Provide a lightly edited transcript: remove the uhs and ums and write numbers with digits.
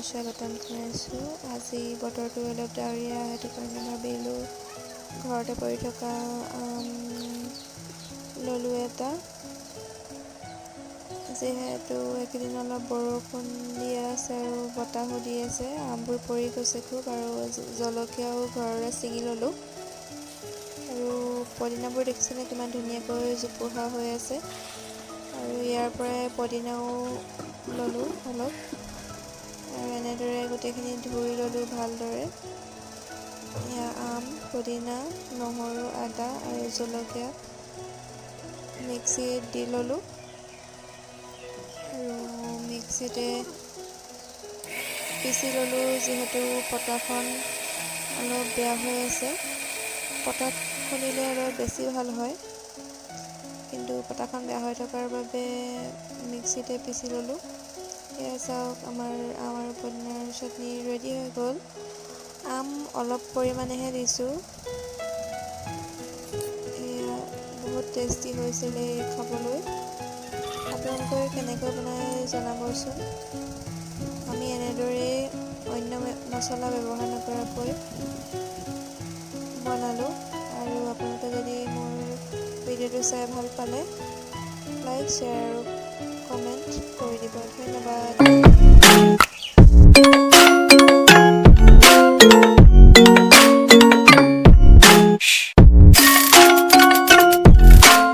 স্বাগতম জনাইছোঁ। আজি বতৰটো অলপ ডাৱৰীয়া, সেইটো কাৰণে ভাবিলোঁ ঘৰতে পৰি থকা আম ল'লোঁ এটা। যিহেতু এইকেইদিন অলপ বৰষুণ দি আছে আৰু বতাহো দি আছে, আমবোৰ পৰি গৈছে খুব। আৰু জলকীয়াও ঘৰৰে ছিঙি ল'লোঁ। আৰু পদিনাবোৰ দেখিছেনে, কিমান ধুনীয়াকৈ জোপোহা হৈ আছে। আৰু ইয়াৰ পৰাই পদিনাও ল'লোঁ অলপ। আৰু এনেদৰে গোটেইখিনি ধুই ল'লোঁ ভালদৰে। এয়া আম, পদিনা, নহৰু, আদা আৰু জলকীয়া মিক্সিত দি ল'লোঁ আৰু মিক্সিতে পিচি ল'লোঁ, যিহেতু পটাখন অলপ বেয়া হৈ আছে। পটাত খুন্দিলে অলপ বেছি ভাল হয়, কিন্তু পটাখন বেয়া হৈ থকাৰ বাবে মিক্সিতে পিচি ল'লোঁ। এয়া চাওক, আমাৰ আম আৰু পদিনাৰ চাটনি ৰেডি হৈ গ'ল। আম অলপ পৰিমাণেহে দিছোঁ। এয়া বহুত টেষ্টি হৈছিলে খাবলৈ। আপোনালোকে কেনেকৈ বনায় জনাবচোন। আমি এনেদৰেই অন্য মছলা ব্যৱহাৰ নকৰাকৈ বনালোঁ। আৰু আপোনালোকে যদি মোৰ ভিডিঅ'টো চাই ভাল পালে লাইক, শ্বেয়াৰ আৰু কমেণ্ট কৰি দিব। ধন্যবাদ।